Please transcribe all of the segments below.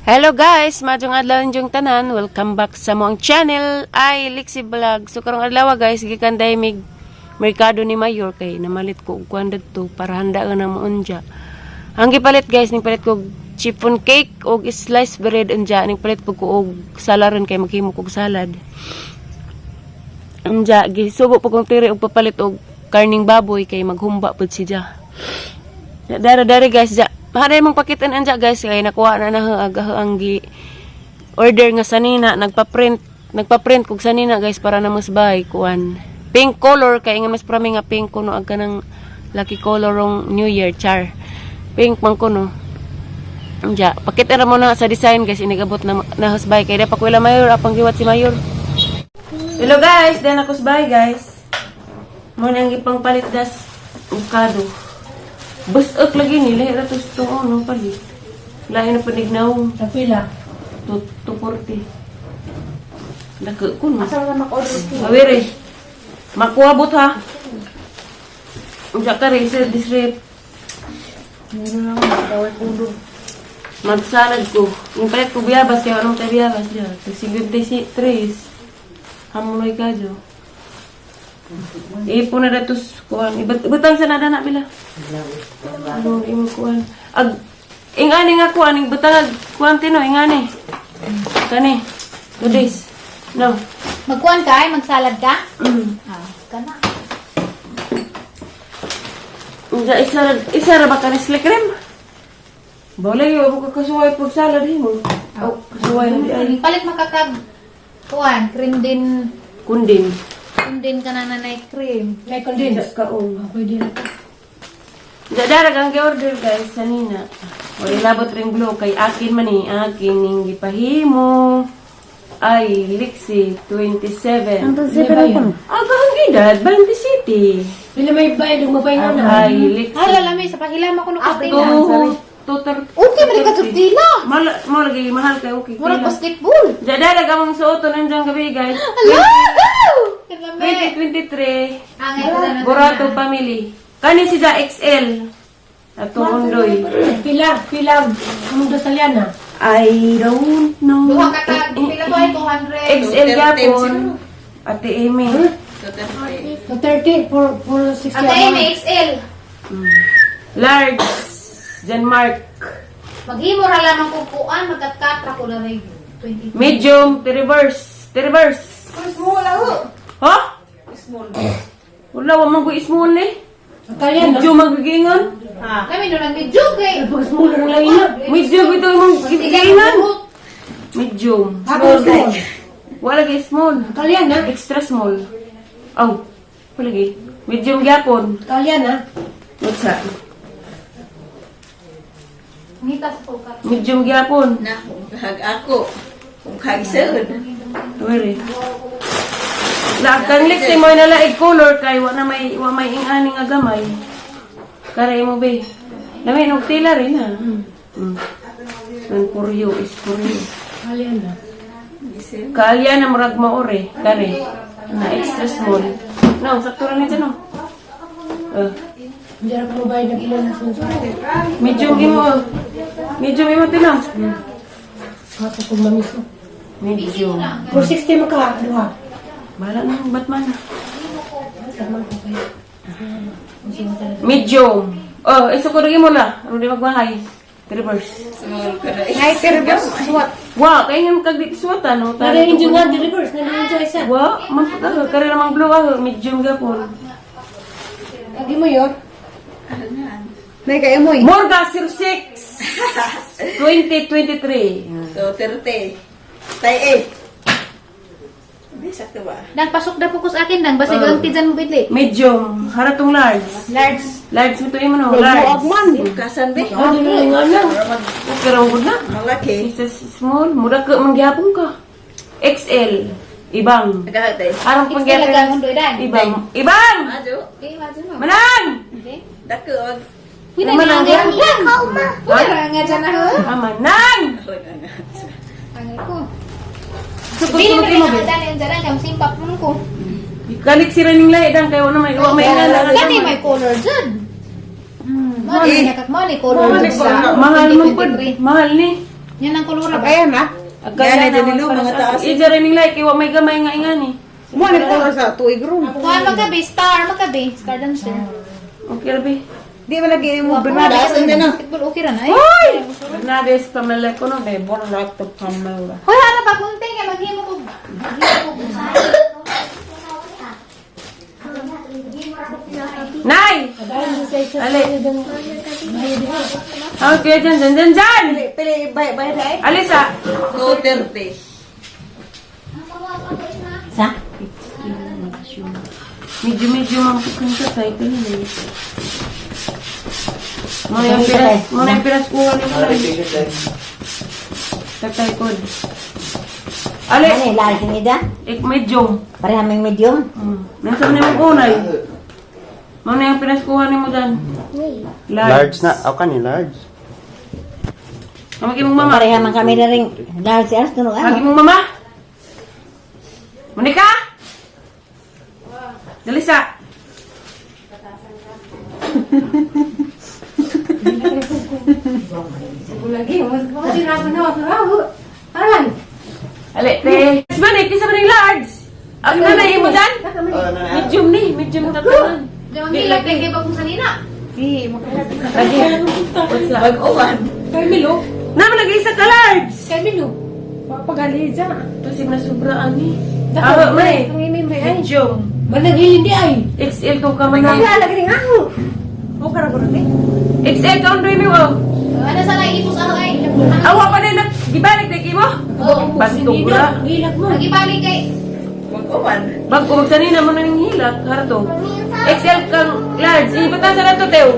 Hello guys, maayong adlaw inyong tanan. Welcome back sa among channel ay Lixie Vlog. So karong adlaw guys, gikan day mig merkado ni Mayor kay namalit ko og kuan didto para handa na mo unja. Ang gipalit guys, ning palit ko og chiffon cake og sliced bread unja, ning palit pud ko og salaron kay maghimo ko og salad. Unja, gisugo pud kong tiri og papalit og karning baboy kay maghumba pud siya. Dara dara guys, ja. Mahanay mong pakitan anja guys kay nakuha na na aga ang gi order nga sanina, nagpa-print kog sanina guys para na mas bay kuan. Pink color kay nga mas prami nga pink kuno ag kanang lucky color rong New Year char. Pink man kuno. Anja, pakita ra mo na sa design guys, inigabot na na husbay kay da pa ko ila mayor apang giwat si mayor. Hello guys, then ako sa guys. Mo nang gipang palit das ukado. Busok lagi ni, lahi ra to sa itong ano palit. Lahi na panignaw. Kapila. 240. Dako ko no. Asa man maka-order ko? Awere. Makuabot ha. Unsa ka rin sir disrep. Meron lang daway pulo. Magsalad ko. Yung palit ko biyabas kaya anong tayo biyabas diya. Tag 53. Hamunoy ka jo. Ipo na datos kuan. Ibutang sa nada na bila. Ano imo kuan? Ag ingani nga kuan ing butang ag kuan tino ingani. Kani. 2 days. No. Magkuhan ka ay? Magsalad ka? Ah, kana. Unsa isa isa ra ba ka ni slick cream? Balay yo ka kasuway pag salad himo. Oh, kasuway na di ay. Palit makakag kuan, cream din, Kundin. cream din ka na nanay cream. May condense. Kaon. Pwede na to. Dara kang order guys sa nina. O ilabot ring blue kay akin man ni akin ning gipahimo. Ay, Lixie, 27. Pila ba yun? Aga ang edad, 27. Pila may bayad ug mabay nga na. Ay, Lixie. Hala lami sa pahilama ko no kastila. Two, two, Okay, man ka tortilla. Mahal, mo lagi, mahal kay okay. Murag basketball. Dara kang suoton nandiyan gabi guys. Hala! Kalami. 2023. Ang ito na Borato family. Kani si Ja XL. Ato undoy. Pila, pila. Among dasalian na. I don't know. Duha ka tag, pila to ay 200. XL gyapon. Ate Amy. So 30 for 60. Ang ay may XL. Large. John Mark. Maghimo ra lamang kung kuan, magkatkatra ko na rin. 20. Medium. Reverse. Reverse. Small ako. Ha? Small. Wala, wa man ko small eh. Italian na. Medium magigingon. Kami no nang medyo kay. Pag small lang lang ina. Medium ito imong gigingon. Medium. Ako small. Wala gi small. Italian na. Extra small. Oh, wala gi. Medium gyapon. Italian na. What's that? Ngita sa pukat. Medium gyapon. Na, kung kahag ako. Kung kahag isaon. Where? La kang liksi mo na laig color kay wa na may wa may ingani nga gamay. Kare mo be. Lami og tila rin ha. One for you is for you. Italian na. Kaalya na murag maore kare. Na extra small. No, sakto ra ni dyan, no. Hindi ra ko mabayad ng ilan na sponsor. Medium imo. Medium imo tino. Kato kong mamiso. Medium. For 60 maka duha. Bahala na ang Batman. Tama ko kayo. Medium. Oh, iso ko rin mo la. Ano di magbahay? Reverse. Small ka na. Ay, pero what? Wa, kay ngam kag di suwata no. Nara injo nga di reverse, nara injo isa. Wa, man kare namang blue ah, medium gapon. Agi mo yun. May kayo mo. Morga 06 2023. So, 30. Tay eh. Hindi, sakto ba? Nang pasok na po ko sa akin nang basig ang tijan mo bidli. Medium, haratong large. Large. Large mo to imo no, large. Bukasan be. Ano na nga lang. Okay ra gud na. Malaki. Isa small, mura ka mangyapon ka. XL, ibang. Nagahag tayo. Arang XL pangyapon. ang mundoy dan. Ibang. Ibang! Majo. Eh, imagine mo. Manang! Okay. Dako. Wag. Pwede Manang na nga yan. Pwede na nga dyan na ho. Ah, manang! Ang ko. Sukod Bili ko na imo rin be. ang dyan yung dyan kay simpap mo ko. Kalik sira ning lahi dang kay wa na may ingana. Kani may color dyan. Mo ni nakak mo ni color dyan sa Mahal man pud. 2023. Mahal ni. Yan ang kulura ba? Ayan na. Yan, ito nilo, mga taas. Ija rin like, iwa may gamay nga ingani. Mo ni ko sa tuig room. Kuan magkabi, star magkabi, star dancer. Okay, Rabi. Di man lagi mo Bernardo. Taas na na. Pitbull okay ra na eh. Hoy! Bernardes Pamela ko no, be. Bornato Pamela. Hoy, hara pa kunti kay maghimo ko. Maghimo ko usahay. Nay! Ali! Okay, dyan, dyan, dyan, dyan! Pili, bay, bay, bay. Alisa! 2:30. Sa? Medyo, medyo mampukang ka tayo ko yun eh. Muna yung piras, muna yung piras kuha ni mo. Tatay ko. Ali! Ano, large ni da? Ik medium. Pareha may medium. Nasa na yung unay? Muna yung piras kuha ni mo dan. Large. Large na. Ako ni large. Kamagi mong mama. Pareha man kami na rin. Large as tunog Lagi ano. mong mama. Monica! Dali sa. Ali, te. Man, eh, kisa man yung large. Ang nanay mo dyan? Medium ni, medium na tanan. Di manghilak kay kay bagong sanina. Lagi. What's that? Mag-uwan. Carmelo? Naman nag-isa ka large. Carmelo. Papagalija. Tusig na sobra ani. Ah, may. Medium. Manag hindi ay. XL to ka man. Wala lagi ring ako. Mo ka ra ko ni. XL ka on mo. Oh. Ano sa lay ipos ako ay. Awa pa din na gibalik na kimo. Oo. Bantog ra. Gilak mo. Nagibalik kay Mag-uwan. Bago magsanina mo na ning hilak harto. XL kang large. Ibatan sa nato teo.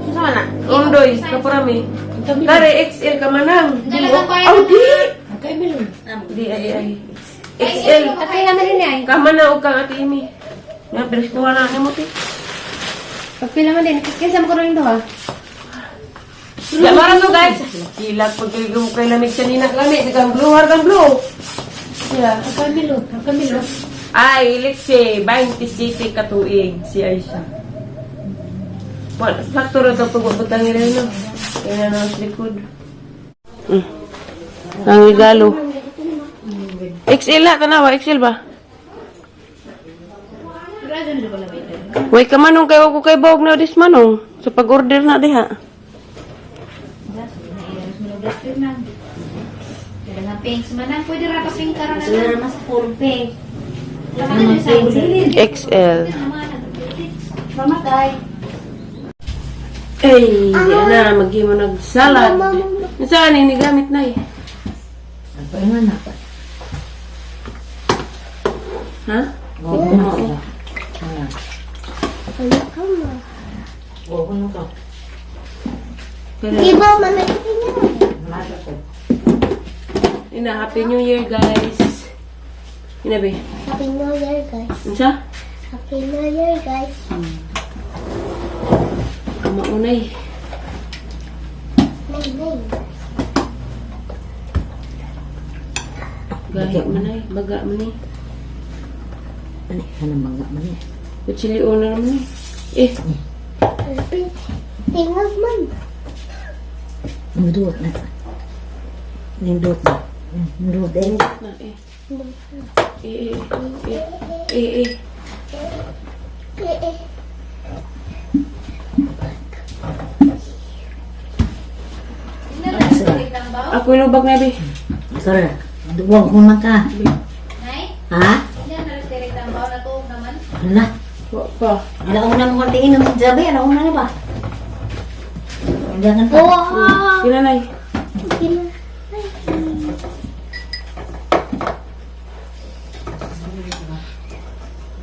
Sama na. Undoy kapurami. Kare XL ka manang. Dalagang kaya Aw di. Carmelo. Di ay ay. XL Kaya naman din ay. ka man og kang ate Amy. Nga bilis ko na nimo te. Pagpila man din. Kaysa mo ko rin duha. Ya mara to guys. Hilak pag mo kay lamig sanina lami kang blue har kang blue. Yeah. Carmelo. Carmelo. Ay, let's say, 27 ka tuig si Aisha. Well, sakto ra to pag nila no. Kaya na sa likod. Ang regalo. XL na, tanawa, XL ba? Way ka manong kayo ko kay bawog na dis manong sa pag-order na diha. Dalang pinks man ang pwede ra pa pink karon na. Sila mas puro pink. XL. Mamatay. Ay, di na maghimo nag salad. Saan ni gamit na eh? Paingon na pa. Ha? Oo na sila. Oo na ka. Pero, Ina, Happy New Year, guys. Ina, be. Happy New Year, guys. Unsa? Happy New Year, guys. Maunay. Nay, nay. Gahi man ay, baga man eh. Ano, ano mga man eh. Kutsili na naman eh. Eh, Happy Tingog man. Nindot na. Nindot na. Nindot eh. na eh. Eh, eh, eh, eh, eh. Eh, eh. Ako ilubag na, be. Sorry. Duwag ko man ka. Nay, Ha? yan na direct ang baw na tuog naman. Hala. Wa pa. Alauna mo konti inom sa gabi. Alauna na ba? Jangan pa. Wow! Kinanay. Gina.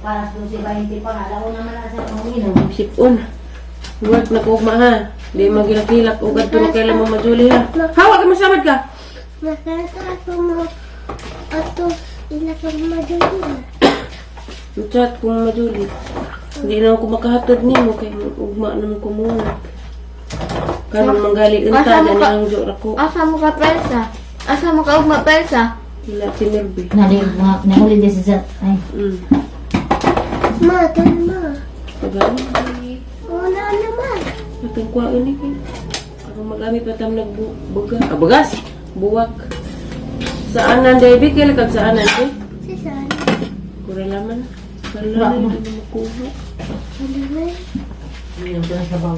Para sa 12:20 pa. Alauna man na sa uminom. Sipon. Work na ko ugma ha. Di magilak-hilak ugad to na kailan mo majuli ha. Hawa ka masamad ka. Makata ako mo. Ato, ila ka maduli. Chat kung majuli. Hindi na ako makahatod nimo kay ugma naman ko mo. Karon manggali unta Asa mo gani ka- ang jora ko. Asa mo ka pelsa? Asa mo ka ugma pelsa? Ila tinerbe. Nali, mga nahuli din sa... Ay. Ma, tol ma. Pagano. Una naman. Atong kuwaon ni kay. Ako magamit pa tam nagbuga. Ah, bugas. Buwak. Saan nan, Debbie? Kailan kag saan nan, eh? Si Sana. Kura laman. Wala na, hindi na makuha. Wala na. Ayun, ko na sabaw.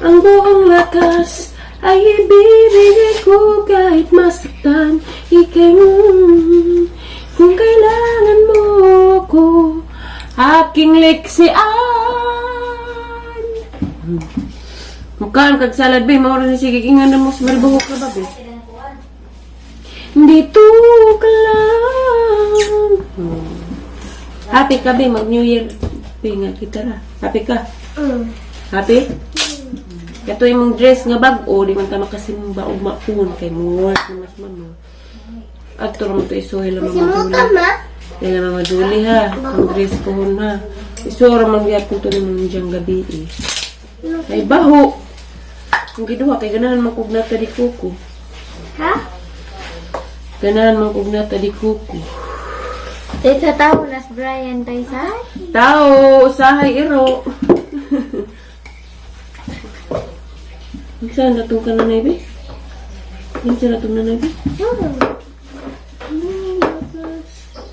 Ang buong lakas ay ibibigay ko kahit masaktan. Ika'y kung kailangan mo ako, aking liksian. Mukhaan kag salad, be. Maura ni sige. Ingan na mo sa maribuhok ka ba, be? Dito ka lang. Happy ka, be. Mag New Year. Be, nga kita ra. Happy ka. Happy? Kato imong dress nga bag-o, di man ta makasimba og mapuon kay mo work na mas mama. Adto ra man to isuhay la Kasi mama mo Julie. ka, ma. Dili la mama Julie ha. Ang dress ko hun ha. Isuha ra man gyapon to nimo diyang gabi eh. Ay baho. Ang giduha kay ganahan man kog nata di kuko. Ha? Ganahan man kog nata di kuko. Tay sa tao, nas Brian, tay sa? Tao, usahay iro. Unsa na tong kananay be? Unsa na tong nanay be?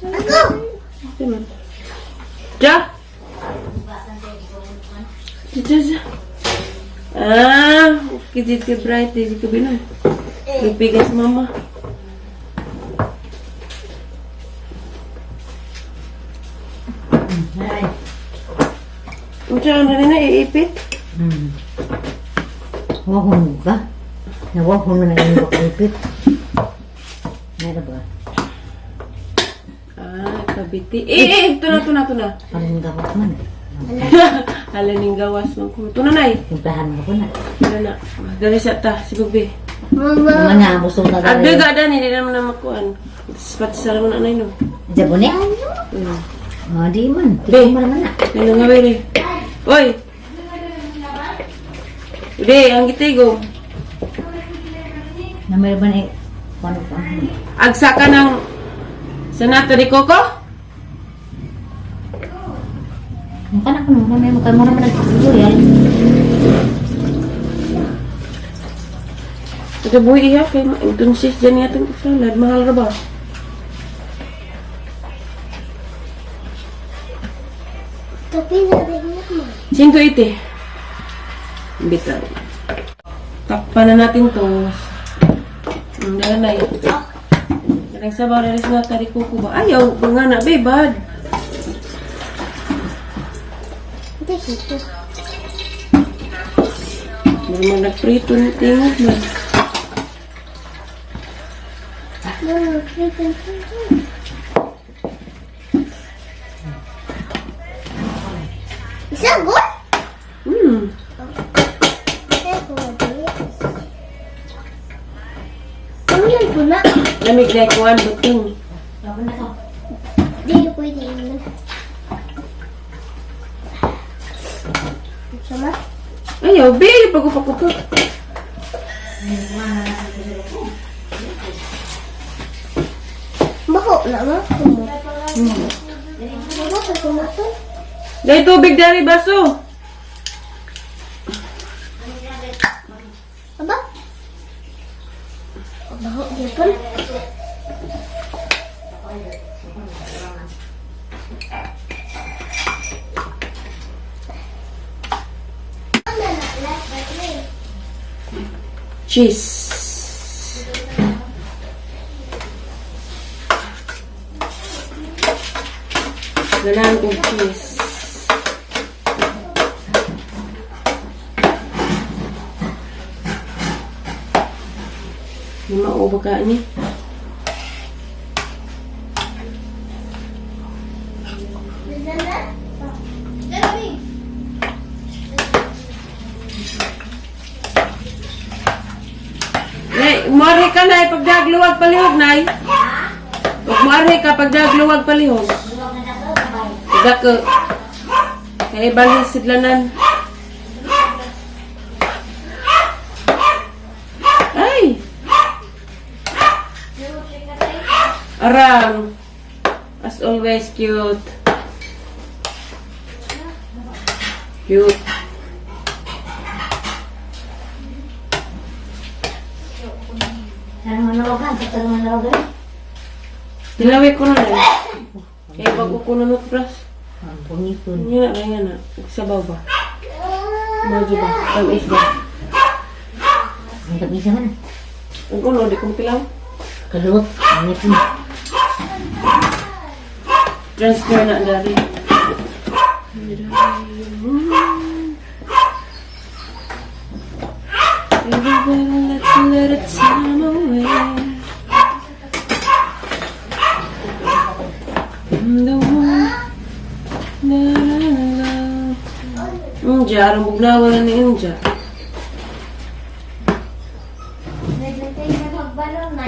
Ako! Ate man. Ja! Ja, ja, ja. Ah, okay, dito ka bright, dito ka binoy. Nagbigas mama. Ay. Unsa ang na iipit? Wahon ka? Nawahon na lang yung ipit. Meron ba? Ah, kabiti. Eh, eh, ito na, ito na, ito na. Parang gawas man. Hala ning gawas man ko. Ito na, nay. Timplahan mo ko na. Ito na. Dali sa ta, si Bugbe. Mama. Mga nga, busog na Agda ga dani, di naman na makuan. Pati sa mo na nay no. Jabone? Mm. Oh, di man. Be. Di man naman na. Ano nga bere? Oy. Ude, ang gitigo. Na meron ba na eh? Ano pa? Agsa ka ng Sanata de Coco? Ang kanak ko nung may mukha mo naman nagpapuluyan. Ito buhi iya kay entonces dyan nga itong salad. Mahal ra ba? Tapi na rin naman. 5.80. Bitaw. Takpan na natin to. Ang dala na yun. Dalang sabaw na rin Sanata de Coco ba? Ayaw, mga na, babe, bad. Ito, ito. Meron mo nagprito ng tingog man. Mama, freaking Is that good? Ano yan po na? Lamig na ikuan, buting. Di pwede yun. Sama? Ayaw, be, pagupakupot. Baho na ma? Baho sa kumato? Dahil tubig dari baso. Aba? Baho gyapon. Cheese. Ganahan kong cheese. Hindi mauba ka ni. Nay, muari ka nay pagdagluwag palihog nay. Pag muari ka pagdagluwag palihog. Dako. Kay balhin sidlanan. Ay. Arang. As always cute. Cute. Basta naman na guys. Dilawi ko na lang. Kaya bago ko na nutbrush. Ang pungipon. Nga na, nga na. Sabaw ba? Medyo ba? Tamis ba? Ang tabi sa man. Ang ulo, di ko makilaw. Kaluwag. Ang ngipon. Transfer na dari. Everybody, let's let it time away. I'm the one that I love. Inja, arang bugnawa na ni Inja. Naglantay sa magbalon na.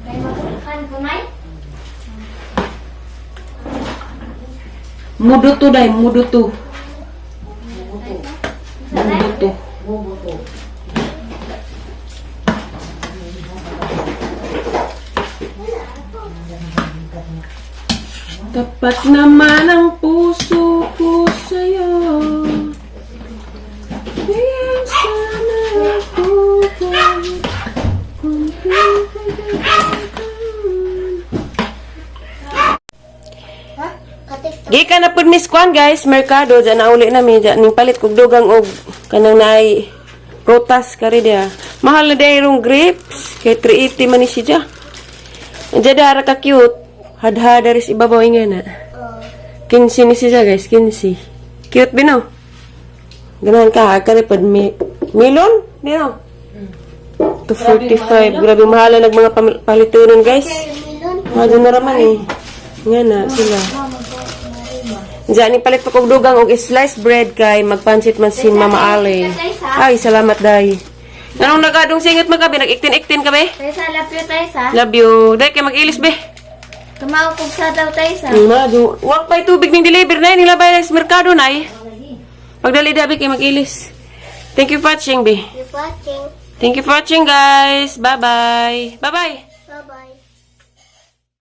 Kay magulkan ko na. Muduto day, muduto. Muduto. Bubuto. Tapat naman ang puso ko sa'yo. Di sana ako kung Gikan na pud Miss Kwan guys, merkado dyan na uli nami dyan ning palit kog dugang og kanang naay prutas kari dia. Mahal na day rong grapes kay 380 man ni siya. Diyan dara ka cute. Hadhada ris ibabaw nga na. 15 ni siya guys, 15. Cute bino. Ganahan ka, kari pud mi melon, bino. 245. Grabe mahal na nag mga palitunon guys. Mahal na raman eh. Nga na sila. Diyan, ipalit pa kog dugang og sliced bread kay magpansit man si Mama Ali. Ay, salamat day. Anong nagadong singot man kabi? Nag-iktin-iktin ka be? Taysa, love you, Taysa. Love you. Day, kay mag-ilis be. Tumaw kog sa daw, Taysa. Mado. Wag pa'y tubig ning deliver na nila ba sa merkado na eh. Pagdali dabi kay mag-ilis. Thank you for watching, be. You watching. Thank you for watching, guys. Bye-bye. Bye-bye.